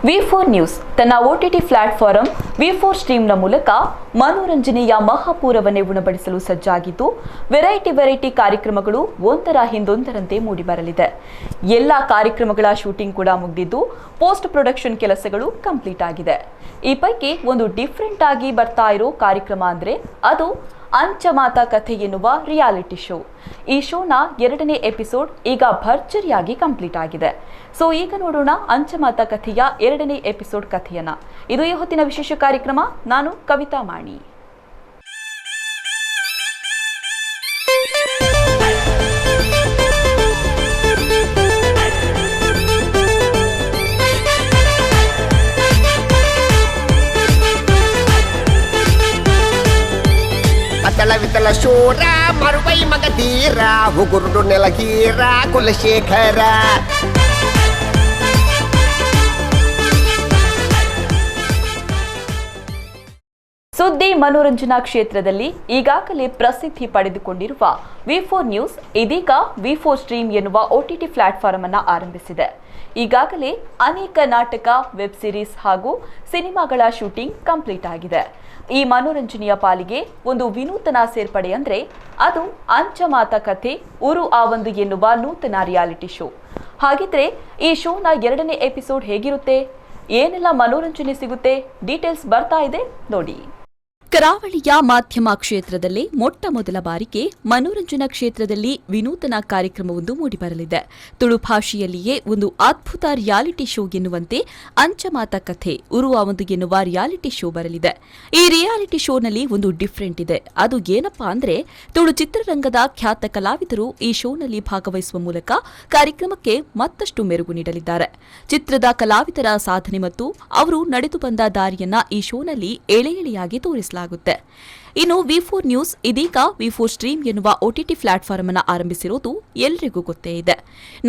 V4 news ತನ್ನ OTT platform V4 ಸ್ಟ್ರೀಮ್ನ ಮೂಲಕ ಮನೋರಂಜನೆಯ ಮಹಾಪೂರವನ್ನೇ ಉಣಬಡಿಸಲು ಸಜ್ಜಾಗಿದ್ದು, ವೆರೈಟಿ ವೆರೈಟಿ ಕಾರ್ಯಕ್ರಮಗಳು ಒಂದರ ಹಿಂದೊಂದರಂತೆ ಮೂಡಿಬರಲಿದೆ. ಎಲ್ಲ ಕಾರ್ಯಕ್ರಮಗಳ ಶೂಟಿಂಗ್ ಕೂಡ ಮುಗಿದಿದ್ದು, ಪೋಸ್ಟ್ ಪ್ರೊಡಕ್ಷನ್ ಕೆಲಸಗಳು ಕಂಪ್ಲೀಟ್ ಆಗಿದೆ. ಈ ಪೈಕಿ ಒಂದು ಡಿಫ್ರೆಂಟ್ ಆಗಿ ಬರ್ತಾ ಇರೋ ಕಾರ್ಯಕ್ರಮ ಅಂದ್ರೆ ಅದು ಅಂಚಮಾತ ಕಥೆ ಎನ್ನುವ ರಿಯಾಲಿಟಿ ಶೋ. ಈ ಶೋನ ಎರಡನೇ ಎಪಿಸೋಡ್ ಈಗ ಭರ್ಜರಿಯಾಗಿ ಕಂಪ್ಲೀಟ್ ಆಗಿದೆ. ಸೊ ಈಗ ನೋಡೋಣ ಅಂಚಮಾತ ಕಥೆಯ ಎರಡನೇ ಎಪಿಸೋಡ್ ಕಥೆಯನ್ನ. ಇದು ಈ ಹೊತ್ತಿನ ವಿಶೇಷ ಕಾರ್ಯಕ್ರಮ. ನಾನು ಕವಿತಾ ಮಾಣಿ. ಅತಳ ವಿತಲ ಶೂರ ಮರುವೈ ಮಗಧೀರ ಉಗುರುಡು ನೆಲಗೀರ ಕುಲಶೇಖರ. ಸುದ್ದಿ ಮನೋರಂಜನಾ ಕ್ಷೇತ್ರದಲ್ಲಿ ಈಗಾಗಲೇ ಪ್ರಸಿದ್ಧಿ ಪಡೆದುಕೊಂಡಿರುವ V4 news ಇದೀಗ V4 stream ಎನ್ನುವ ಒಟಿಟಿ ಪ್ಲಾಟ್ಫಾರ್ಮ್ ಅನ್ನು ಆರಂಭಿಸಿದೆ. ಈಗಾಗಲೇ ಅನೇಕ ನಾಟಕ, ವೆಬ್ ಸೀರೀಸ್ ಹಾಗೂ ಸಿನಿಮಾಗಳ ಶೂಟಿಂಗ್ ಕಂಪ್ಲೀಟ್ ಆಗಿದೆ. ಈ ಮನೋರಂಜನೆಯ ಪಾಲಿಗೆ ಒಂದು ವಿನೂತನ ಸೇರ್ಪಡೆ ಅಂದರೆ ಅದು ಅಂಚಮಾತ ಕಥೆ ಉರು ಆವಂದು ಎನ್ನುವ ನೂತನ ರಿಯಾಲಿಟಿ ಶೋ. ಹಾಗಿದ್ರೆ ಈ ಶೋನ ಎರಡನೇ ಎಪಿಸೋಡ್ ಹೇಗಿರುತ್ತೆ, ಏನೆಲ್ಲ ಮನೋರಂಜನೆ ಸಿಗುತ್ತೆ, ಡೀಟೇಲ್ಸ್ ಬರ್ತಾ ಇದೆ ನೋಡಿ. ಕರಾವಳಿಯ ಮಾಧ್ಯಮ ಕ್ಷೇತ್ರದಲ್ಲಿ ಮೊಟ್ಟ ಮೊದಲ ಬಾರಿಗೆ ಮನೋರಂಜನಾ ಕ್ಷೇತ್ರದಲ್ಲಿ ವಿನೂತನ ಕಾರ್ಯಕ್ರಮವೊಂದು ಮೂಡಿಬರಲಿದೆ. ತುಳು ಭಾಷೆಯಲ್ಲಿಯೇ ಒಂದು ಅದ್ಭುತ ರಿಯಾಲಿಟಿ ಶೋ ಎನ್ನುವಂತೆ ಅಂಚಮಾತ ಕಥೆ ಉರುವಾವೊಂದು ಎನ್ನುವ ರಿಯಾಲಿಟಿ ಶೋ ಬರಲಿದೆ. ಈ ರಿಯಾಲಿಟಿ ಶೋನಲ್ಲಿ ಒಂದು ಡಿಫ್ರೆಂಟ್ ಇದೆ. ಅದು ಏನಪ್ಪಾ ಅಂದ್ರೆ, ತುಳು ಚಿತ್ರರಂಗದ ಖ್ಯಾತ ಕಲಾವಿದರು ಈ ಶೋನಲ್ಲಿ ಭಾಗವಹಿಸುವ ಮೂಲಕ ಕಾರ್ಯಕ್ರಮಕ್ಕೆ ಮತ್ತಷ್ಟು ಮೆರುಗು ನೀಡಲಿದ್ದಾರೆ. ಚಿತ್ರದ ಕಲಾವಿದರ ಸಾಧನೆ ಮತ್ತು ಅವರು ನಡೆದು ಬಂದ ದಾರಿಯನ್ನ ಈ ಶೋನಲ್ಲಿ ಎಳೆ ಎಳೆಯಾಗಿ ತೋರಿಸಲಾಗುತ್ತೆ. ಇನ್ನು V4 news ಇದೀಗ V4 stream ಎನ್ನುವ ಒಟಿಟಿ ಪ್ಲಾಟ್ಫಾರ್ಮ್ ಅನ್ನು ಆರಂಭಿಸಿರುವುದು ಎಲ್ರಿಗೂ ಗೊತ್ತೇ ಇದೆ.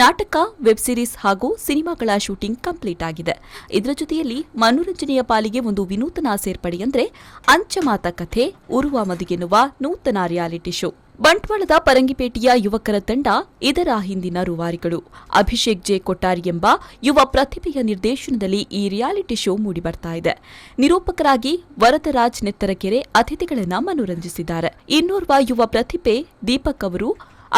ನಾಟಕ, ವೆಬ್ ಸೀರೀಸ್ ಹಾಗೂ ಸಿನಿಮಾಗಳ ಶೂಟಿಂಗ್ ಕಂಪ್ಲೀಟ್ ಆಗಿದೆ. ಇದರ ಜೊತೆಯಲ್ಲಿ ಮನೋರಂಜನೆಯ ಪಾಲಿಗೆ ಒಂದು ವಿನೂತನ ಸೇರ್ಪಡೆಯಂದ್ರೆ ಅಂಚಮಾತ ಕಥೆ ಉರುವ ಮದು ಎನ್ನುವ ನೂತನ ರಿಯಾಲಿಟಿ ಶೋ. ಬಂಟ್ವಾಳದ ಪರಂಗಿಪೇಟೆಯ ಯುವಕರ ತಂಡ ಇದರ ಹಿಂದಿನ ರೂವಾರಿಗಳು. ಅಭಿಷೇಕ್ ಜೆ ಕೊಟ್ಟಾರಿ ಎಂಬ ಯುವ ಪ್ರತಿಭೆಯ ನಿರ್ದೇಶನದಲ್ಲಿ ಈ ರಿಯಾಲಿಟಿ ಶೋ ಮೂಡಿಬರ್ತಾ ಇದೆ. ನಿರೂಪಕರಾಗಿ ವರದರಾಜ್ ನೆತ್ತರಕೆರೆ ಅತಿಥಿಗಳನ್ನ ಮನೋರಂಜಿಸಿದ್ದಾರೆ. ಇನ್ನೋರ್ವ ಯುವ ಪ್ರತಿಭೆ ದೀಪಕ್ ಅವರು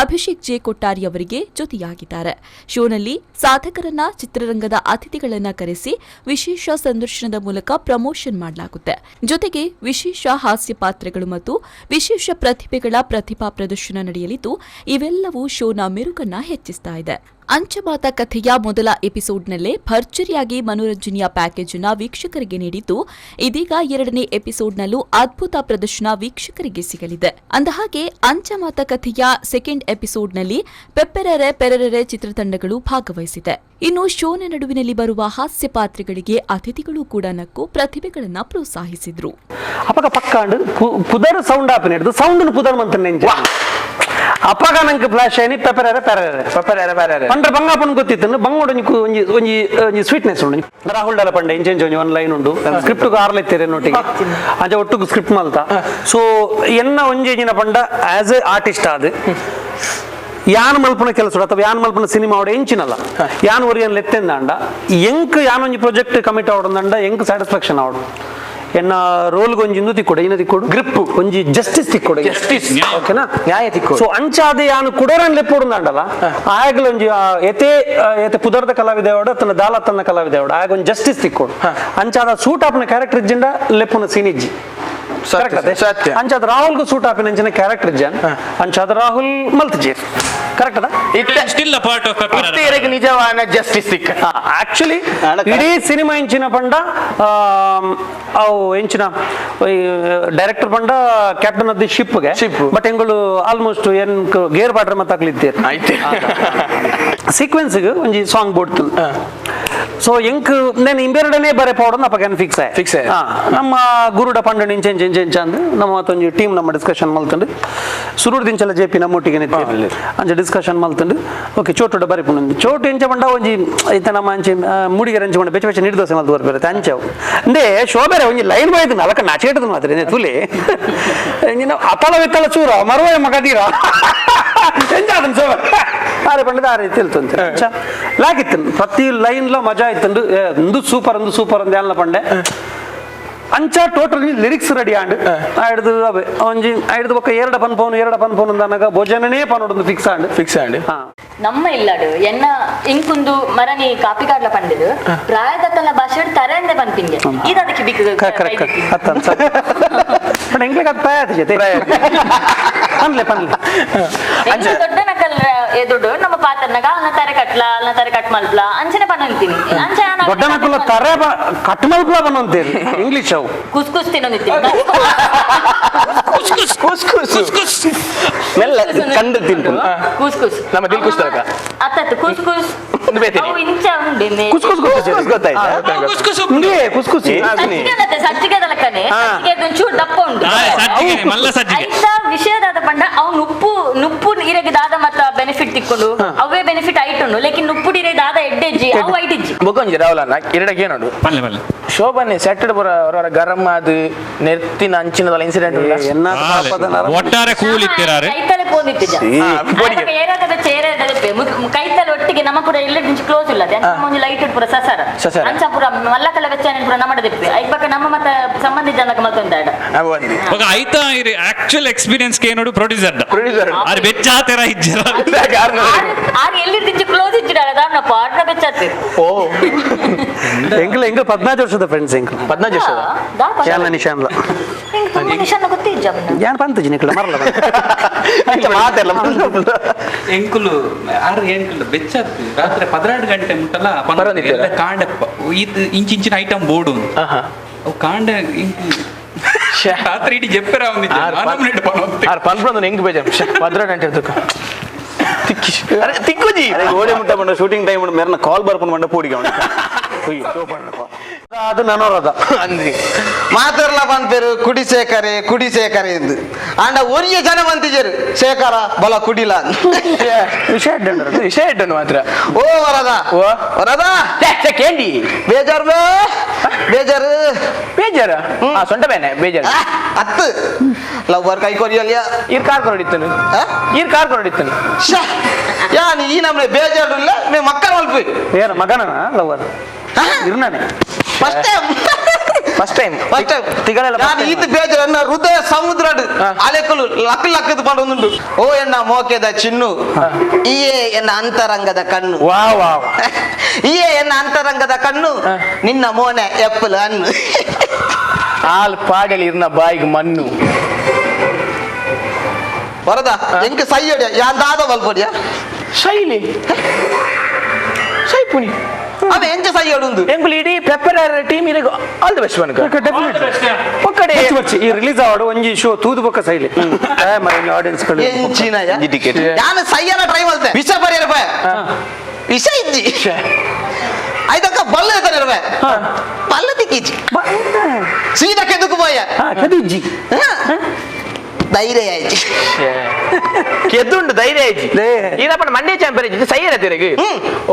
ಅಭಿಷೇಕ್ ಜೆ ಕೊಟ್ಟಾರಿ ಅವರಿಗೆ ಜೊತೆಯಾಗಿದ್ದಾರೆ. ಶೋನಲ್ಲಿ ಸಾಧಕರನ್ನ, ಚಿತ್ರರಂಗದ ಅತಿಥಿಗಳನ್ನ ಕರೆಸಿ ವಿಶೇಷ ಸಂದರ್ಶನದ ಮೂಲಕ ಪ್ರಮೋಷನ್ ಮಾಡಲಾಗುತ್ತೆ. ಜೊತೆಗೆ ವಿಶೇಷ ಹಾಸ್ಯ ಪಾತ್ರಗಳು ಮತ್ತು ವಿಶೇಷ ಪ್ರತಿಭೆಗಳ ಪ್ರತಿಭಾ ಪ್ರದರ್ಶನ ನಡೆಯಲಿದ್ದು, ಇವೆಲ್ಲವೂ ಶೋನ ಮೆರುಗನ್ನ ಹೆಚ್ಚಿಸ್ತಾ ಇದೆ. ಅಂಚಮಾತ ಕಥೆಯ ಮೊದಲ ಎಪಿಸೋಡ್ನಲ್ಲೇ ಭರ್ಜರಿಯಾಗಿ ಮನೋರಂಜನೆಯ ಪ್ಯಾಕೇಜ್ ಅನ್ನ ವೀಕ್ಷಕರಿಗೆ ನೀಡಿದ್ದು, ಇದೀಗ ಎರಡನೇ ಎಪಿಸೋಡ್ನಲ್ಲೂ ಅದ್ಭುತ ಪ್ರದರ್ಶನ ವೀಕ್ಷಕರಿಗೆ ಸಿಗಲಿದೆ. ಅಂದಹಾಗೆ, ಅಂಚಮಾತ ಕಥೆಯ ಸೆಕೆಂಡ್ ಎಪಿಸೋಡ್ನಲ್ಲಿ ಪೆಪ್ಪೆರರೆ ಪೆರರೆರೆ ಚಿತ್ರತಂಡಗಳು ಭಾಗವಹಿಸಿದೆ. ಇನ್ನು ಶೋನ ನಡುವಿನಲ್ಲಿ ಬರುವ ಹಾಸ್ಯ ಪಾತ್ರಗಳಿಗೆ ಅತಿಥಿಗಳು ಕೂಡ ನಕ್ಕು ಪ್ರತಿಭೆಗಳನ್ನ ಪ್ರೋತ್ಸಾಹಿಸಿದ್ರು. ಅಪಗ ಪಕ್ಕಾಂಡ್ ಪುದರ್ ಸೌಂಡ್ ಆಪಿನ ಹಿಡ್ದು ಸೌಂಡ್ ಪುದರ್ ಮಂತ ನೆಂಜ ಅಪಗ ನಂಗೆ ಫ್ಲಾಶ್ ಆಯ್ನಿ ಪೆಪರರೆ ಪೆರರೆ. ಪಪ್ಪರೆ ಪರರೆ. ಪಂಡ್ರೆ ಬಂಗಾಪನ್ ಗೊತ್ತಿತ್ತು. ಬಂಗೋಡು ಒಂಜಿ ಒಂಜಿ ಒಂಜಿ ಒಂಜಿ ಸ್ವೀಟ್ನೆಸ್ ಉಂಡು. ರಾಹುಲ್ ಡಲ ಪಂಡೆ ಇಂಚೆಂಚ ಒಂಜಿ ಒನ್ ಲೈನ್ ಉಂಡು. ಸ್ಕ್ರಿಪ್ಟ್ ಆರ್ಲೆತ್ತೀರೆ ನೋಟಿಗೆ ಅಂಚ ಒಟ್ಟುಗು ಸ್ಕ್ರಿಪ್ಟ್ ಮಲ್ತ. ಸೊ ಎನ್ನ ಒಂಜಿ ಎಂಜಿನ ಪಂಡ, as A artist ಆದ್ ಯಾನ್ ಮಲ್ಪುನ ಕೆಲಸ ಅಥವಾ ಯಾನ್ ಮಲ್ಪುನ ಸಿನಿಮಾ ಅವಡ ಎಂಚಿನಲ್ಲ, ಯಾನ್ ಒರಿಯನ್ ಲೆತ್ತೆಂದಾಂಡ ಎಂಕ್ ಯಾನ್ ಒಂಜಿ ಪ್ರಾಜೆಕ್ಟ್ ಕಮಿಟ್ ಆವಡಂದಂಡ ಎಂಕ್ ಸ್ಯಾಟಿಸ್ಫ್ಯಾಕ್ಷನ್ ಆವಡು. ಎನ್ನ ರೋಲ್ಗೆ ಒಂಜಿ ಇಂದು ತಿಕ್ಕೊಡು, ಇನ್ನ ತಿಕ್ಕೊಡು, ಗ್ರಿಪ್, ಒಂಜಿ ಜಸ್ಟಿಸ್ ತಿಕ್ಕೊಡು. Justice. ಓಕೆನಾ? ನ್ಯಾಯ ತಿಕ್ಕೊಡು. ಸೊ ಅಂಚಾದ ಯಾನು ಕುಡೋರನ್ ಲೆಪ್ಪೊಡುಂದಾಂಡಲ ಆಯಗ್ಲ ಒಂಜಿ ಎತೆ ಎತೆ ಪುದರ್ದ ಕಲಾವಿದೆವಡ ತನ್ನ ದಾಲ ತನ್ನ ಕಲಾವಿದೆವಡ ಆಗ ಒಂಜಿ ಜಸ್ಟಿಸ್ ತಿಕ್ಕೊಡು. ಅಂಚಾದ ಸೂಟ್ ಆಪ್ನ ಕ್ಯಾರೆಕ್ಟರ್ ಇಜ್ಜಿಂಡ ಲೆಪ್ಪುನ ಸೀನ್ ಇಜ್ಜಿ. ಸತ್ಯ. Correct ಅದೇ? ಸತ್ಯ. ಅಂಚಾದ ರಾಹುಲ್ಗೂ ಸೂಟ್ ಆಪಿನ ಅಂಚಿನ ಕ್ಯಾರೆಕ್ಟರ್ ಇಜ್ಜಾನ್. ಅಂಚಾದ ರಾಹುಲ್ ಮಲ್ತಜೇರ್, ಕರೆಕ್ಟ್ ಅದ? ಇತ್ತೆ still a part of pepper. ಇತ್ತೀರೆಗ್ ನಿಜವಾನ justice ಸಿಕ್ಕ. ಆಕ್ಚುಲಿ ಇಡೀ ಸಿನಿಮಾ ಎಂಚಿನ ಪಂಡ, ಅವು ಎಂಚಿನ ಡೈರೆಕ್ಟರ್ ಪಂಡ captain of the ship. Ship. But ಎಂಗಳು almost N gear ಬಾಟ್ರ ಮತ್ತೆ ಆಗ್ಲಿದ್ದೇರು. ಆಯ್ತು. ಸೀಕ್ವೆನ್ಸ್ ಒಂಜಿ ಸಾಂಗ್ ಬೋಡ್ತು. ಸೊ ಎಂಕ್ నేను ಇಂಬೆರಡನೇ ಬರೆ ಪೌಡರ್ ಅಪ್ಪಗೆ ಫಿಕ್ಸ್ ಆಯ್. Fix ಆಯ್. ನಮ್ಮ ಗುರುಡ ಪಂಡ ಇಂಚ ಇಂಚ ಇಂಚ ಇಂಚ ಅಂದ್ ನಮ್ಮ ಮತ್ತೊಂಜಿ ಟೀಮ್ ನಮ್ಮ ಡಿಸ್ಕಷನ್ ಮಲ್ತಂಡು. ಸುರೂರ್ ದಿಂಚಲ ಜೆ ಪಿ ನಮ್ಮೊಟ್ಟಿಗೆ ನಿತ್ಯ ಅಂಚ ಡಿಸ್ಕಷನ್ ಮಲ್ತಂಡು. ಓಕೆ, ಚೋಟುಡ ಬರಿಪುಂಡು. ಚೋಟು ಎಂಚ ಪಂಡ ಒಂಜಿ ಇತ್ತ ನಮ್ಮ ಅಂಚೆ ಮೂಡಿಗೆರೆ ಅಂಚೆ ಪಂಡ ಬೆಚ್ಚ ಬೆಚ್ಚ ನೀರು ದೋಸೆ ಮಲ್ತು ಬರ್ಬೇರೆ ಅಂಚವು. ಅಂದೇ ಶೋಬೆರೆ ಒಂಜಿ ಲೈನ್ ಬಾಯ್ದು ನಲಕ ನಾಚೇಟದ ಮಾತ್ರ ತುಲಿ ನೀನು ಅತಳ ವಿತ್ತಲ ಚೂರ ಮರುವ ಮಗದೀರ ಎಂಚ ಅದನ್ನ ಶೋಬೆ ಅರೆ. ಆರೆ ಪಂಡದ ಆ ರೀತಿ ಇಲ್ತಂತೆ ಲಾಗಿತ್ತು ಪ್ರತಿ ಲೈನ್ ಲ ಮಜಾ ಇತ್ತಂದು ಒಂದು ಸೂಪರ್ ಒಂದು ಸೂಪರ್ ಅಂದ ಯಾನ್ಲ ಪಂಡೆ ಅಂಚ total lyrics ready and ಆಯ್ದು ಅವೇ ಒಂಜಿ ಆಯ್ದು ಬೊಕ್ಕ ಎರಡ ಪನ್ಪೋನು ಎರಡ ಪನ್ಪೋನು ಅಂದನಗ ಭೋಜನನೇ ಪನೋಡೊಂದು ಫಿಕ್ಸ್ ಆಂಡ್ ಫಿಕ್ಸ್ ಆಂಡ್ ಹಾ ನಮ್ಮ ಇಲ್ಲಡು ಎನ್ನ ಇಂಕುಂದು ಮರನಿ ಕಾಪಿ ಕಾಡ್ಲ ಪಂಡಿದು ಪ್ರಾಯದಕ್ಕಲ್ಲ ಭಾಷೆ ತರಂಡೆ ಪನ್ಪಿಂಗೆ ಇದು ಅದಕ್ಕೆ ಬಿಕ್ ಕರೆಕ್ಟ್ ಅತ್ತ ಪಂಡ ಎಂಗ್ಲಿಗೆ ಅದು ಪ್ರಾಯ ಜೊತೆ ಪನ್ಲೆ ಪನ್ಲೆ ಎಂಕ್ ದೊಡ್ಡ ನಕಲ್ ಎದುಡು ನಮ್ಮ ಪಾತ್ರನಾಗ ಅಲ್ನ ತಾರೆ ಕಟ್ಲ ಅಲ್ನ ತಾರೆ ಕಟ್ ಮಲ್ಪ್ಲ ಅಂಚನೆ ಪನ್ನೊಂತೀನಿ ಅಂಚೆ ನಾನು ದೊಡ್ಡ ಮಕ್ಕಳ ತರೆ ಕಟ್ ಮಲ್ಪಲ ಬನ್ನೊಂತೇರಿ ಇಂಗ್ಲಿಷ್ ಅವು ಕುಸ್ ಕುಸ್ ತಿನ್ನೊಂದಿತ್ತೀನಿ. ಕುಸ್ ಕುಸ್ ಮೆಲ್ಲ ಕಂಡು ತಿಂತು ಕುಸ್ ಕುಸ್ ನಮ್ಮ ದಿಲ್ ಖುಷ್ ತನಕ. ಅತ್ತತ್ತು ಕುಸ್ ಕುಸ್ ಒಂದು ಬೇತೀನಿ. ಅವು ಇಂಚ ಉಂಡು ಕುಸ್ ಕುಸ್ ಗೊತ್ತು ಗೊತ್ತಾಯ್ತಾ ಇಂದೇ ಕುಸ್ ಕುಸಿ ಸಜ್ಜಿಗೆ ಅಲ್ಲತ್ತೆ, ಸಜ್ಜಿಗೆದ ಲೆಕ್ಕನೆ ಸಜ್ಜಿಗೆ ಒಂಚೂರು ದಪ್ಪ ಉಂಟು ಸಜ್ಜಿಗೆ ಮಲ್ಲ ಸಜ್ಜಿಗೆ ಐತ ವಿಷಯದಾದ ಪಂಡ ಅವು ನುಪ್ಪು ನುಪ್ಪು ಇರೆಗೆ ದಾದ ಮತ್ತ ಬೆನಿಫಿಟ್ ತಿಕ್ಕೊಂಡು ಅವೇ ಬೆನಿಫಿಟ್ ಐಟುಂಡು ಲೇಕಿನ್ ನುಪ್ಪು ಇರೆ ದಾದ ಎಡ್ಡೆಜ್ಜಿ ಅವು ಐಟಿಜ್ಜಿ ಬೊಕೊಂಜಿ ರಾಹುಲನ್ನ ಎರಡಕ್ಕೆ ನೋಡು ಪಲ್ಲೆ ಪಲ್ಲೆ ಶೋಭನೆ ಸೆಟ್ಟಡ್ ಬರ ಹೊರ ಗರಂ ಅದು ನೆರ್ತಿನ ಅಂಚಿನದಲ್ಲ ಇನ್ಸಿಡೆಂಟ್ ಉಂಡ ಎನ್ನ ಪಾಪದ ನರ ಒಟ್ಟಾರೆ ಕೂಲ್ ಇತ್ತಿರಾರೆ ಕೈತಲೆ ಪೋಂದಿತ್ತಿಜ ಏರಾದ ಬೆಚ್ಚ ಏರಾದ ಕೈತಲೆ ಒಟ್ಟಿಗೆ ನಮ್ಮ ಪೂರ ಇಲ್ಲ ಕ್ಲೋಸ್ ಇಲ್ಲ ನಮ್ಮ ಒಂಜಿ ಲೈಟ್ ಪೂರ ಸಸಾರ ಸಸಾರ. ಅಂಚ ಪೂರ ಮಲ್ಲಕಲ ಬೆಚ್ಚ ಪೂರ ನಮ್ಮಡ ದಿಪ್ಪೆ ಐಕ್ ಬಕ್ಕ ನಮ್ಮ ಮತ್ತ ಸಂಬಂಧಿ ಜನಕ್ಕೆ ಮತ್ತೊಂದು ಅವು ಒಂದಿ ఒక ಐತ ಇರಿ ಆಕ್ಚುಯಲ್ ಎಕ್ಸ್ಪೀರಿಯನ್ಸ್ ಕೆ ನೋಡು ಪ್ರೊಡ್ಯೂಸರ್ ಪ್ರೊಡ್ಯೂಸರ್ ಆರ್ ಬೆಚ್ಚ ಆತರ ಇಜ್ಜರ ಆರ್ ಎಲ್ಲಿರ್ದಿಂಚಿ ಕ್ಲೋಸ್ ಇಚ್ಚಿಡಾರ ದಾನ್ನ ಪಾರ್ಟ್ನ ಬೆಚ್ಚಾತ್ರಿ ಓ ಎಂಕ್ಲ ಎಂಕ್ಲ 14 ವರ್ಷದ ಫ್ರೆಂಡ್ಸ್ ಎಂಕ್ಲ 14 ವರ್ಷದ ಶಾನ್ಲ ನಿಶಾನ್ಲ ತುಂಬಾ ನಿಶಾನ ಗೊತ್ತಿಜ್ಜ ಅವನ್ನ ಯಾನ್ ಪಂತಜಿ ನಿಕ್ಲ ಮರಲ ಮಾತೆಲ್ಲ ಎಂಕುಲು ಆರು ಎಂಕುಲು ಬೆಚ್ಚಾತ್ ರಾತ್ರಿ 12 ಗಂಟೆ ಮುಟ್ಟಲ್ಲ ಪರವಾಗಿಲ್ಲ. ಎಲ್ಲ ಕಾಂಡಪ್ಪ ಇದು ಇಂಚಿಂಚಿನ ಐಟಮ್ ಬೋರ್ಡು ಆಹಾ. ಅವು ಕಾಂಡ ಇಂಕು ರಾತ್ರಿ ಇಡೀ ಜೆಪ್ಪೆರ ಆರ್ ಪನ್ಪೊಂದು ಎಂಕ್ ಬೇಜಾರು 12 ಗಂಟೆ ಇರ್ತಕ್ಕ ತಿಕ್ಕಿ ಅರೆ ತಿಕ್ಕುಜಿ ಅರೆ ಓಡೆ ಮುಟ್ಟ ಬಂಡ ಶೂಟಿಂಗ್ ಟೈಮ್ ಮೇರ್ನ ಕಾಲ್ ಬರ್ಕೊಂಡು ಬಂಡ ಪೂಡಿಗೆ ಅವನು ಅದು ನನೋರದ ಅಂದ್ರಿ ಮಾತಾಡ್ಲ ಪನ್ಪೇರು ಕುಡಿ ಸೇಕರೆ ಕುಡಿ ಸೇಕರೆ ಎಂದು ಆಂಡ ಒರಿಯ ಜನ ಬಂತಿಜರು ಶೇಖರ ಬಲ ಕುಡಿಲ ವಿಷಯ ಅಡ್ಡ ವಿಷಯ ಇಟ್ಟನು ಮಾತ್ರ ಓ ವರದ ಓ. ವರದ ಛೆ, ಛೆ, ಕೇಂಡಿ ಬೇಜಾರು ಬೇ ಬೇಜಾರು ಬೇಜಾರ ಆ ಸೊಂಟ ಬೇನೆ ಬೇಜಾರು ಆ, ಅತ್ತು ಲವ್ವರ್ ಕೈ ಕೊರಿಯಲ್ಯ ಈರ್ ಕಾರ್ ಕೊರಡಿತ್ತನು ಆ? ಈರ್ ಕಾರ್ ಕೊರಡಿತ್ತನು ಶ್ಯಾ ಯಾನ್ ಈ ನಮ್ನೆ ಬೇಜಾರು ಇಲ್ಲ ಮೇ ಮಕ್ಕಳ ಮಲ್ಪಿ ಏನ ಮಗನ ಲವರ್ ಇರ್ನಾನೆ first time first time first time ತಿಗಳೆಲ್ಲ ಯಾನ್ ಈತ ಬೇಜಾರು ಎನ್ನ ಹೃದಯ ಸಮುದ್ರ ಅಲೆಕಲು ಲಕ್ ಲಕ್ಕದ ಪಡೊಂದುಂಡು ಓ ಎನ್ನ ಮೋಕೆದ ಚಿನ್ನು ಈಯೇ ಎನ್ನ ಅಂತರಂಗದ ಕಣ್ಣು ವಾ ವಾ ಈಯೇ ಎನ್ನ ಅಂತರಂಗದ ಕಣ್ಣು ನಿನ್ನ ಮೋನೆ ಎಪ್ಪಲು ಹಣ್ಣು ಆಲ್ ಪಾಡಲಿ ಇರ್ನ ಬಾಯಿಗೆ ಮಣ್ಣು ವರದ ಎಂಕ್ ಸೈಯಡಿಯ ಯಾನ್ ದಾದ ಬಲ್ಪೊಡಿಯ ಶೈಲಿ ಸೈಪುನಿ ಅವ ಎಂಚ ಸೈಯಡುಂದು ಎಂಕುಲು ಇಡೀ ಪೆಪ್ಪರ್ ಟೀಮ್ ಇರಗ all the best ಬನ್ಕ ಒಕ್ಕಡೆ ಈ ರಿಲೀಸ್ ಆವಡು ಒಂಜಿ ಶೋ ತೂದು ಬೊಕ್ಕ ಸೈಲಿ ಆಡಿಯನ್ಸ್ ಗಳು ಎಂಚಿನಯ ಒಂಜಿ ಟಿಕೆಟ್ ಯಾನ್ ಸೈಯನ ಟ್ರೈ ಮಲ್ತೆ ವಿಷ ಬರಿಯರ ಬಾ ವಿಷ ಇಜ್ಜಿ ಐದಕ್ಕ ಬಲ್ಲ ಎತ್ತನೆ ಬಾ ಬಲ್ಲ ತಿಕ್ಕಿಜಿ ಸೀದಾ ಕೆದುಕು ಬೋಯ ಕೆದುಜ್ಜಿ ಧೈರ್ಯ ಆಯ್ತು ಕೆದ್ದುಂಡು ಧೈರ್ಯ ಆಯ್ತು ಇದಪ್ಪ ಮಂಡ್ಯ ಚಾಂಪಿಯನ್ ಇಜ್ಜಿ ಸೈಯರ ತಿರುಗಿ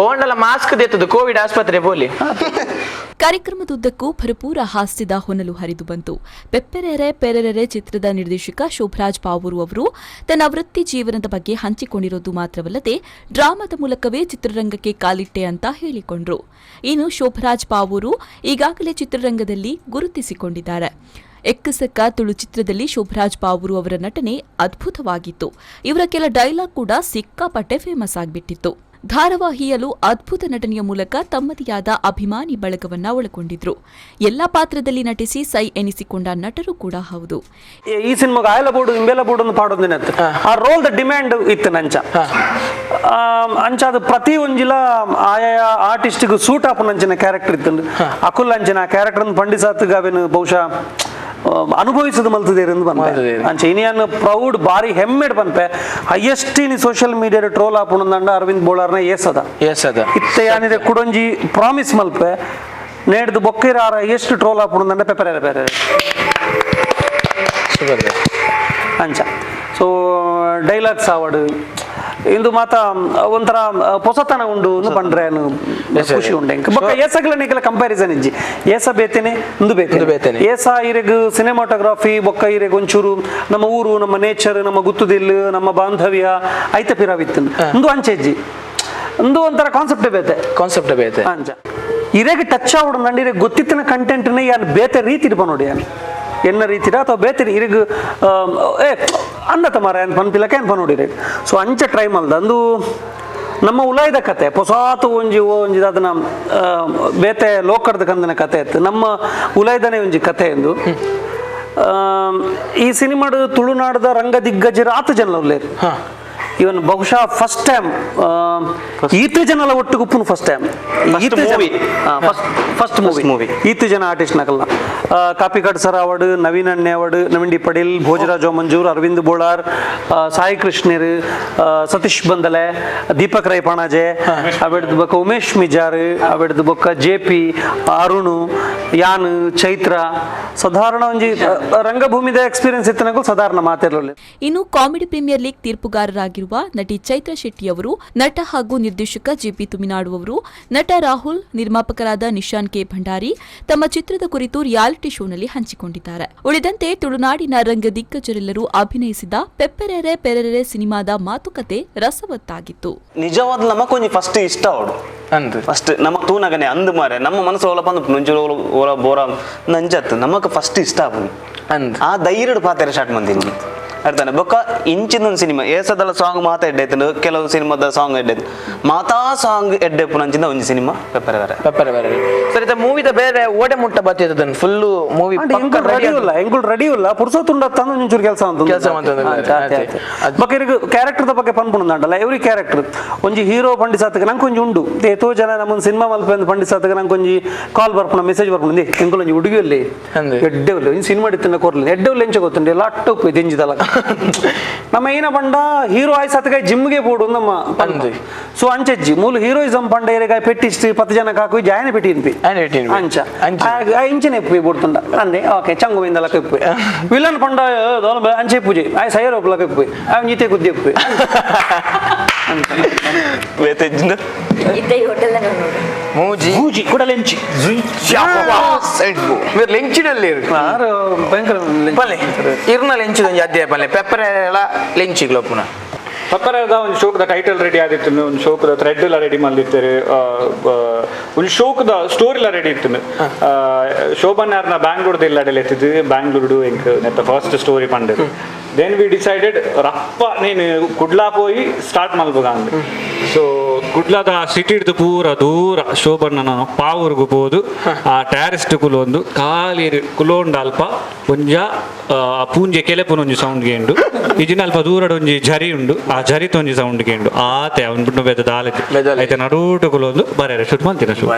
ಓಂಡಲ ಮಾಸ್ಕ್ ದೇತದು ಕೋವಿಡ್ ಆಸ್ಪತ್ರೆ ಬೋಲಿ ಕಾರ್ಯಕ್ರಮದುದ್ದಕ್ಕೂ ಭರಪೂರ ಹಾಸ್ಯದ ಹೊನಲು ಹರಿದು ಬಂತು. ಪೆಪ್ಪೆರೆರೆ ಪೆರೆರೆರೆ ಚಿತ್ರದ ನಿರ್ದೇಶಕ ಶೋಭರಾಜ್ ಬಾವೂರು ಅವರು ತನ್ನ ವೃತ್ತಿ ಜೀವನದ ಬಗ್ಗೆ ಹಂಚಿಕೊಂಡಿರೋದು ಮಾತ್ರವಲ್ಲದೆ ಡ್ರಾಮಾದ ಮೂಲಕವೇ ಚಿತ್ರರಂಗಕ್ಕೆ ಕಾಲಿಟ್ಟೆ ಅಂತ ಹೇಳಿಕೊಂಡ್ರು. ಇನ್ನು ಶೋಭರಾಜ್ ಬಾವೂರು ಈಗಾಗಲೇ ಚಿತ್ರರಂಗದಲ್ಲಿ ಗುರುತಿಸಿಕೊಂಡಿದ್ದಾರೆ. ಎಕ್ಕಸಕ್ಕ ತುಳು ಚಿತ್ರದಲ್ಲಿ ಶೋಭರಾಜ್ ಬಾವೂರು ಅವರ ನಟನೆ ಅದ್ಭುತವಾಗಿತ್ತು. ಇವರ ಕೆಲ ಡೈಲಾಗ್ ಕೂಡ ಸಿಕ್ಕಾಪಟ್ಟೆ ಫೇಮಸ್ ಆಗಿಬಿಟ್ಟಿತ್ತು. ಧಾರಾವಾಹಿಯಲ್ಲೂ ಅದ್ಭುತ ನಟನೆಯ ಮೂಲಕ ತಮ್ಮದೇ ಆದ ಅಭಿಮಾನಿ ಬಳಗವನ್ನ ಒಳಗೊಂಡಿದ್ರು. ಎಲ್ಲಾ ಪಾತ್ರದಲ್ಲಿ ನಟಿಸಿ ಸೈ ಎನಿಸಿಕೊಂಡ ನಟರು ಕೂಡ ಹೌದು. ಈ ಸಿನಿಮಾಗ ಆಯಲ ಬೋರ್ಡು ಇಂಬೆಲ ಬೋರ್ಡ್ ಒಂದು ಪಾಡೊಂದಿನತ್ತು ಆ roll the demand ಇತ್ತು ನಂಚ ಅಂಚ ಅದು ಪ್ರತಿ ಒಂಜಿಲ ಆಯಾ ಆರ್ಟಿಸ್ಟ್ಗೆ ಸೂಟ್ ಆಪುನಂಚಿನ ಕ್ಯಾರೆಕ್ಟರ್ ಇತ್ತು. ಅಕುಲ್ ಅಂಚಿನ ಕ್ಯಾರೆಕ್ಟರ್ ಪಂಡಿಸಾತ್ಗ ಅವೇನು ಬಹುಶಃ ಅನುಭವಿಸದು ಮಲ್ತದೇರು ಎಂದು ಪನ್ಪೆ. ಮಲ್ತದೇರು. ಅಂಚ ಇನಿಯನ್ ಪ್ರೌಡ್ ಬಾರಿ ಹೆಮ್ಮೆಡ್ ಪನ್ಪೆ. ಹೈಯೆಸ್ಟ್ ಇನಿ social media troll ಆಪುನಂದಂಡ ಅರವಿಂದ್ ಬೋಳಾರ್ನ ಏಸದ. ಎಸ್ ಅದ. ಇತ್ತೆ ಯಾನಿದೆ ಕುಡೊಂಜಿ ಪ್ರಾಮಿಸ್ ಮಲ್ಪೆ ನೇಡ್ದು ಬೊಕ್ಕಿರ ಆರ ಎಷ್ಟು ಟ್ರೋಲ್ ಆಪುನಂದಂಡ ಪೆಪರೆ ಬೇರೆ ಅಂಚ ಸೊ ಡೈಲಾಗ್ಸ್ ಆವಡು ಇಂದು ಮಾತ ಒಂಥರ ಪೊಸತನ ಉಂಡು ಪಂಡ್ರೆ ಖುಷಿ ಉಂಡೆ ಬೊಕ್ಕ ಏಸಗ್ಲ ನಿಕಲ ಕಂಪ್ಯಾರಿಸನ್ ಇಜ್ಜಿ ಏಸ ಬೇತೇನೆ ಇಂದು ಬೇತೇನೆ ಏಸ ಇರೆಗ್ ಸಿನಿಮಾಟೋಗ್ರಫಿ ಬೊಕ್ಕ ಇರೆಗ್ ಒಂಚೂರು ನಮ್ಮ ಊರು ನಮ್ಮ ನೇಚರ್ ನಮ್ಮ ಗುತ್ತುದಿಲ್ ನಮ್ಮ ಬಾಂಧವ್ಯ ಐತ ಪಿರಾವಿತ್ತು ಇಂದು ಅಂಚೆಜ್ಜಿ ಇಂದು ಒಂಥರ ಕಾನ್ಸೆಪ್ಟ್ ಬೇತೆ ಕಾನ್ಸೆಪ್ಟ್ ಬೇತೆ ಅಂಚ ಇರೆಗ್ ಟಚ್ ಆವಡು ನಂಡು ಇರೆಗ್ ಗೊತ್ತಿತ್ತಿನ ಕಂಟೆಂಟ್ನ ಯಾನ್ ಬೇತೆ ರೀತಿ ಇರ್ಪ ನೋಡಿ ಯಾನ್ ಎನ್ನ ರೀತಿರ ಅಥವಾ ಬೇತೆ ಇರೆಗ್ ಏ ಅನ್ನತ ಮಾರ ಏನ್ ಪನ್ಪಿಲಕ ಏನ್ ನೋಡಿ ಸೊ ಅಂಚ ಟ್ರೈ ಮಲ್ದ ಅಂದು ನಮ್ಮ ಉಲಾಯ್ದ ಕತೆ ಪೊಸಾತು ಒಂಜಿ ಒಂಜಿ ಅದನ್ನ ಬೇತೆ ಲೋಕರ್ದ ಕಂದನ ಕತೆ ಇತ್ತು ನಮ್ಮ ಉಲಾಯ್ದನೇ ಒಂಜಿ ಕತೆ ಎಂದು ಈ ಸಿನಿಮಾಡು ತುಳುನಾಡದ ರಂಗ ದಿಗ್ಗಜರ ಆತ ಜನ ಉಲ್ಲೇರು ಇವನ್ ಬಹುಶಃ ಫಸ್ಟ್ ಟೈಮ್ ಈತ ಜನಲ ಒಟ್ಟು ಗುಪ್ಪುನು first time first movie ಈತ ಜನ ಆರ್ಟಿಸ್ಟ್ ನಕಲ್ನ ಕಾಪಿಕಾಡ್ ಸರ್ ಅವಾರ್ಡ್ ನವೀನ್ ಅಣ್ಣೆ ಅವಾರ್ಡ್ ನವೀನ್ ಡಿ ಪಡೀಲ್ ಭೋಜರಾಜ್ ಮಂಜೂರ್ ಅರವಿಂದ್ ಬೋಳಾರ್ ಸಾಯಿ ಕೃಷ್ಣರ್ ಸತೀಶ್ ಬಂದಲೆ ದೀಪಕ್ ರೈ ಪಾಣಾಜೆ ಅವೆಡ್ದು ಬೊಕ್ಕ ಉಮೇಶ್ ಮಿಜಾರ್ ಅವೆಡ್ದು ಬೊಕ್ಕ ಜೆ ಪಿ ಅರುಣ್ ಯಾನ್ ಚೈತ್ರ ಸಾಧಾರಣ ಒಂಜಿ ರಂಗಭೂಮಿದ ಎಕ್ಸ್ಪೀರಿಯನ್ಸ್ ಇತ್ತನಗೂ ಸಾಧಾರಣ ಮಾತಿರಲಿಲ್ಲ. ಇನ್ನು comedy premier league ತೀರ್ಪುಗಾರರಾಗಿರುವ ನಟಿ ಚೈತ್ರ ಶೆಟ್ಟಿಯವರು, ನಟ ಹಾಗೂ ನಿರ್ದೇಶಕ ಜಿಪಿ ತುಮಿನಾಡು ಅವರು, ನಟ ರಾಹುಲ್, ನಿರ್ಮಾಪಕರಾದ ನಿಶಾನ್ ಕೆ ಭಂಡಾರಿ ತಮ್ಮ ಚಿತ್ರದ ಕುರಿತು ರಿಯಾಲಿಟಿ ಶೋನಲ್ಲಿ ಹಂಚಿಕೊಂಡಿದ್ದಾರೆ. ಉಳಿದಂತೆ ತುಳುನಾಡಿನ ರಂಗ ದಿಗ್ಗಜರೆಲ್ಲರೂ ಅಭಿನಯಿಸಿದ ಪೆಪ್ಪೆರೆರೆ ಪೆರೆರೆ ಸಿನಿಮಾದ ಮಾತುಕತೆ ರಸವತ್ತಾಗಿತ್ತು. ನಿಜವಾದ ನಮಕೊಂಜಿ ಫಸ್ಟ್ ಇಷ್ಟ ಅವಡು ಫಸ್ಟ್ ನಮ್ಮ ತೂನಗನೆ ಅಂದು ಮಾರೆ ನಮ್ಮ ಮನಸ್ಸು ಓಲ ಬಂದು ಮುಂಚೆ ಓಲ ಬೋರ ನಂಜತ್ತು ನಮಕ್ ಫಸ್ಟ್ ಇಷ್ಟ ಆಪುನಿ ಆ ಧೈರ್ಯಡು ಪಾತೆರ ಸ್ಟಾರ್ಟ್ ಮಂದಿನಿ ಅರ್ಥಾನೆ ಬೊಕ್ಕ ಇಂಚಿನ ಸಿನಿಮಾ ಏಸದಲ್ಲ ಸಾಂಗ್ ಮಾತಾ ಎಡ್ಡೆ ಕೆಲವು ಸಿನಿಮಾದ ಸಾಂಗ್ ಎಡ್ಡೆ ಮಾತಾ ಸಾಂಗ್ ಎಡ್ಡೆ ಪುನಂಚಿನ ಒಂಜಿ ಸಿನಿಮಾ ಪೆಪ್ಪರೆ ಬೇರೆ ಪೆಪ್ಪರೆ ಬೇರೆ ಸರ್ ಇತ ಮೂವಿದ ಬೇರೆ ಓಡೆ ಮುಟ್ಟ ಬತ್ತಿದ ಫುಲ್ ಮೂವಿ ಎಂಕುಲ್ ರೆಡಿ ಇಲ್ಲ ಎಂಕುಲ್ ರೆಡಿ ಇಲ್ಲ ಪುರ್ಸೊತ್ತುಂಡ ತಂದು ಒಂಚೂರು ಕೆಲಸ ಅಂತ ಕೆಲಸ ಬೊಕ್ಕ ಇರಿಗೆ ಕ್ಯಾರೆಕ್ಟರ್ದ ಬಗ್ಗೆ ಪನ್ಪುಂಡಲ್ಲ ಎವ್ರಿ ಕ್ಯಾರೆಕ್ಟರ್ ಒಂಜಿ ಹೀರೋ ಪಂಡಿಸಾತಕ್ಕೆ ನಂಗೆ ಒಂಜಿ ಉಂಡು ಏತೋ ಜನ ನಮ್ಮೊಂದು ಸಿನಿಮಾ ಮಲ್ಪೆ ಪಂಡಿಸಾತಕ್ಕೆ ನಂಗೆ ಒಂಜಿ ಕಾಲ್ ಬರ್ಪುಣ ಮೆಸೇಜ್ ಬರ್ಪುಣ ಎಂಕುಲ್ ಒಂಜಿ ಹುಡುಗಿಯಲ್ಲಿ ಎಡ್ಡೆ ಉಲ್ಲ ಒಂಜಿ ಸಿನಿಮಾ ಇತ್ತಿನ ಕೊರ್ಲಿ ಎಡ್ಡೆ ಉಲ್ಲ ಎಂಚ ಗೊತ್ತುಂಡೆ ಲಾಟ್ ದಿಂಜಿದಲ್ಲ ನಮ್ಮ ಏನ ಪಂಡ ಹೀರೋ ಆಯ್ಸತ್ಗಾಯ ಜಿಮ್ಗೆ ಬೋಡು ನಮ್ಮ ಸೊ ಅಂಚೆಜ್ಜಿ ಮೂಲ ಹೀರೋಯಿಸಂ ಪಂಡ ಏರೆಗಾಯ ಪೆಟ್ಟಿಷ್ಟು 10 ಜನ ಕಾಕು ಜಾಯನ ಪೆಟ್ಟಿ ಇನ್ಪಿ ಅಂಚ ಇಂಚನೆ ಎಪ್ಪಿ ಬೋಡ್ತುಂಡ ಅಂದೆ ಓಕೆ ಚಂಗು ಇಂದಲ ಕಪ್ಪಿ ವಿಲನ್ ಪಂಡ ಅಂಚೆ ಪೂಜೆ ಆಯ್ ಸೈರ್ ಒಪ್ಪಲ ಕಪ್ಪಿ ಆ ನೀತೆ ಗುದ್ದಿ ಎಪ್ಪಿ ಮೂಜಿ ಮೂಜಿ ಕೂಡ ಲೆಂಚಿ మీరు ಲೆಂಚಿಡಲ್ಲಿ ಪಲ್ಲೆ ಇರ್ನ ಲೆಂಚಿದ ಒಂಜಿ ಅಧ್ಯಾಯ ಪಲ್ಲೆ ಪೆಪ್ಪರೆ ಎಲ್ಲ ಲೆಂಚಿ ಗ್ಲೋಪುನ ಪೆಪ್ಪರೆದ ಒಂದು ಶೋಕ್ದ ಟೈಟಲ್ ರೆಡಿ ಆದಿತ್ತು ಒಂದು ಶೋಕ್ದ ಥ್ರೆಡ್ ಎಲ್ಲ ರೆಡಿ ಮಾಡಿರ್ತಾರೆ ಒಂದು ಶೋಕ್ದ ಸ್ಟೋರಿ ಎಲ್ಲ ರೆಡಿ ಇತ್ತು ಶೋಭನ್ ಯಾರನ್ನ ಬ್ಯಾಂಗ್ಳೂರ್ದ ಇಲ್ಲ ಎತ್ತಿದ್ದು ಬ್ಯಾಂಗ್ಳೂರ್ಡು ಎಂಕ್ ನೆತ್ತ ಫಸ್ಟ್ ಸ್ಟೋರಿ ಪಂಡದು then we decided ರಪ್ಪ ನೀನು ಕುಡ್ಲಾ ಪೋಯಿ ಸ್ಟಾರ್ಟ್ ಮಲ್ಬೋಗ ಅಂದ್ ಸೊ ಕುಡ್ಲಾದ ಸಿಟಿ ಹಿಡ್ದು ಪೂರ ದೂರ ಶೋಭಣ್ಣನ ಪಾವೂರ್ಗು ಪೋದು ಆ ಟ್ಯಾರಿಸ್ಟ್ ಕುಲೊಂದು ಖಾಲಿ ಕುಲೋಂಡ ಅಲ್ಪ ಒಂಜ ಪೂಂಜೆ ಕೆಲೆಪುನ ಒಂಜಿ ಸೌಂಡ್ ಗೇಂಡು ಇಜಿನ ಅಲ್ಪ ದೂರಡ್ ಒಂಜಿ ಝರಿ ಉಂಡು ಆ ಝರಿತ ಒಂಜಿ ಸೌಂಡ್ ಗೇಂಡು ಆತೆ ಅವ್ನು ಬಿಟ್ಟು ಬೇದ ದಾಲತಿ ಐತೆ ನಡೂಟು ಕುಲೊಂದು ಬರೆರೆ ಶುರು ಮಂತಿನ ಶುರು.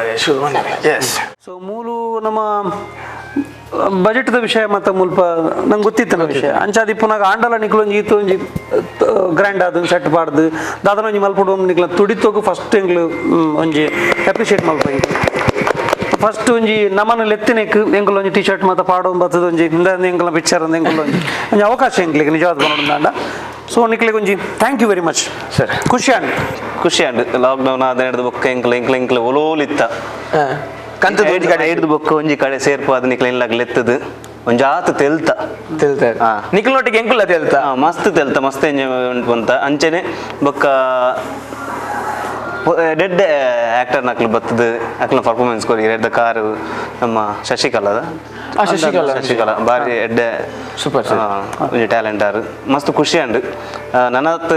ಸೊ ಮೂಲು ನಮ್ಮ ಬಜೆಟ್ದ ವಿಷಯ ಮತ್ತು ಮುಲ್ಪ ನಂಗೆ ಗೊತ್ತಿತ್ತು ವಿಷಯ ಅಂಚಾದಿ ಪುನಃ ಆಂಡಲ ನಿಕ್ಲೊಂಜಿ ಈತ ಒಂಜಿ ಗ್ರ್ಯಾಂಡ್ ಆದ ಸೆಟ್ ಬಾರ್ದು ದಾದನ ಒಂಜಿ ಮಲ್ಪಡು ನಿಕ್ಲ ತುಡಿತೋಗು ಫಸ್ಟ್ ಎಂಗ್ಲು ಒಂಜಿ ಅಪ್ರಿಷಿಯೇಟ್ ಮಲ್ಪ ಫಸ್ಟ್ ಒಂಜಿ ನಮ್ಮನ ಲೆತ್ತಿನೆಕ್ ಎಂಕುಲು ಒಂಜಿ ಟಿ ಶರ್ಟ್ ಮತ್ತು ಪಾಡೋ ಬತ್ತದ ಒಂಜಿ ಇಂದ ಎಂಕುಲ ಪಿಕ್ಚರ್ ಅಂದ ಎಂಕುಲು ಒಂಜಿ ಒಂಜಿ ಅವಕಾಶ ಎಂಕ್ಲಿಗೆ ನಿಜವಾದ ಬರೋಣ. ಸೊ ನಿಕ್ಲಿಗೆ ಒಂಜಿ thank you very much sir. ಖುಷಿ ಆಂಡ್ ಖುಷಿ ಆಂಡ್ ಲಾಕ್ಡೌನ್ ಆದ ಹಿಡ್ದು ಬೊಕ್ಕ ಎಂಕ್ಲ ಎಂಕ್ಲ ಎಂಕ್ಲ ಒಲೋಲಿತ್ತ ಕಂತದ ಒಂಜಿ ಕಡೆ ಹಿಡ್ದು ಬೊಕ್ಕ ಒಂಜಿ ಕಡೆ ಸೇರ್ಪು ಅದ ನಿಕ್ಲ ಇಲ್ಲಾಗ ಲೆತ್ತದು ಒಂಜಿ ಆತ ತೆಲ್ತ ತೆಲ್ತ ನಿಕ್ಲೊಟ್ಟಿಗೆ ಎಂಕುಲ ತೆಲ್ತ ಮಸ್ತ್ ತೆಲ್ತ ಮಸ್ತ್ ಎಂಜಾಯ್ ಉಂಟು ಅಂತ ಅಂಚೆನೆ ಬೊಕ್ಕ ಡೆಡ್ ಆಕ್ಟರ್ ನಕ್ಲು ಬತ್ತದ ಅಕ್ಲ ಪರ್ಫಾರ್ಮೆನ್ಸ್ ಕೊರಿ ರೆಡ್ ಕಾರು ನಮ್ಮ ಶಶಿಕಲಾದ ಶಶಿಕಲಾ ಶಶಿಕಲಾ ಬಾರಿ ಎಡ್ಡೆ ಸೂಪರ್ ಒಂಜಿ ಟ್ಯಾಲೆಂಟ್ ಆರು ಮಸ್ತ್ ಖುಷಿ ಅಂಡ್ ನನ್ನತ್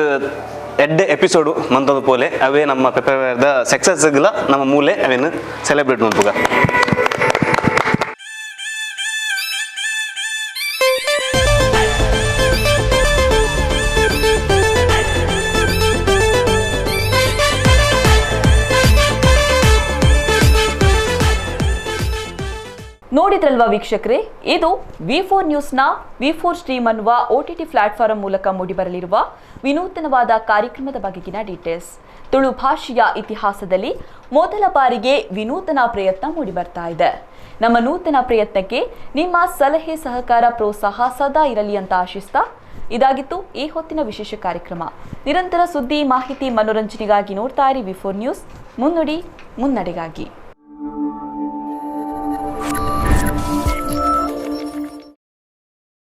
ಎಡ್ಡೆ ಎಪಿಸೋಡು ಮಂತೊಂದು ಪೋಲೆ ಅವೇ ನಮ್ಮ ಪೆಪ್ಪರ್ದ ಸಕ್ಸಸ್ ನಮ್ಮ ಮೂಲೆ ಅವೇನು ಸೆಲೆಬ್ರೇಟ್ ಮಲ್ಪುಗ. ನೋಡಿದ್ರಲ್ವಾ ವೀಕ್ಷಕರೇ, ಇದು V4 ನ್ಯೂಸ್ನ V4 stream ಅನ್ನುವ OTT platform ಮೂಲಕ ಮೂಡಿಬರಲಿರುವ ವಿನೂತನವಾದ ಕಾರ್ಯಕ್ರಮದ ಬಗೆಗಿನ ಡೀಟೇಲ್ಸ್. ತುಳು ಭಾಷೆಯ ಇತಿಹಾಸದಲ್ಲಿ ಮೊದಲ ಬಾರಿಗೆ ವಿನೂತನ ಪ್ರಯತ್ನ ಮೂಡಿಬರ್ತಾ ಇದೆ. ನಮ್ಮ ನೂತನ ಪ್ರಯತ್ನಕ್ಕೆ ನಿಮ್ಮ ಸಲಹೆ, ಸಹಕಾರ, ಪ್ರೋತ್ಸಾಹ ಸದಾ ಇರಲಿ ಅಂತ ಆಶಿಸ್ತಾ ಇದಾಗಿತ್ತು ಈ ಹೊತ್ತಿನ ವಿಶೇಷ ಕಾರ್ಯಕ್ರಮ. ನಿರಂತರ ಸುದ್ದಿ, ಮಾಹಿತಿ, ಮನೋರಂಜನೆಗಾಗಿ ನೋಡ್ತಾ ಇರಿ ವಿ4 ನ್ಯೂಸ್. ಮುನ್ನುಡಿ ಮುನ್ನಡೆಗಾಗಿ.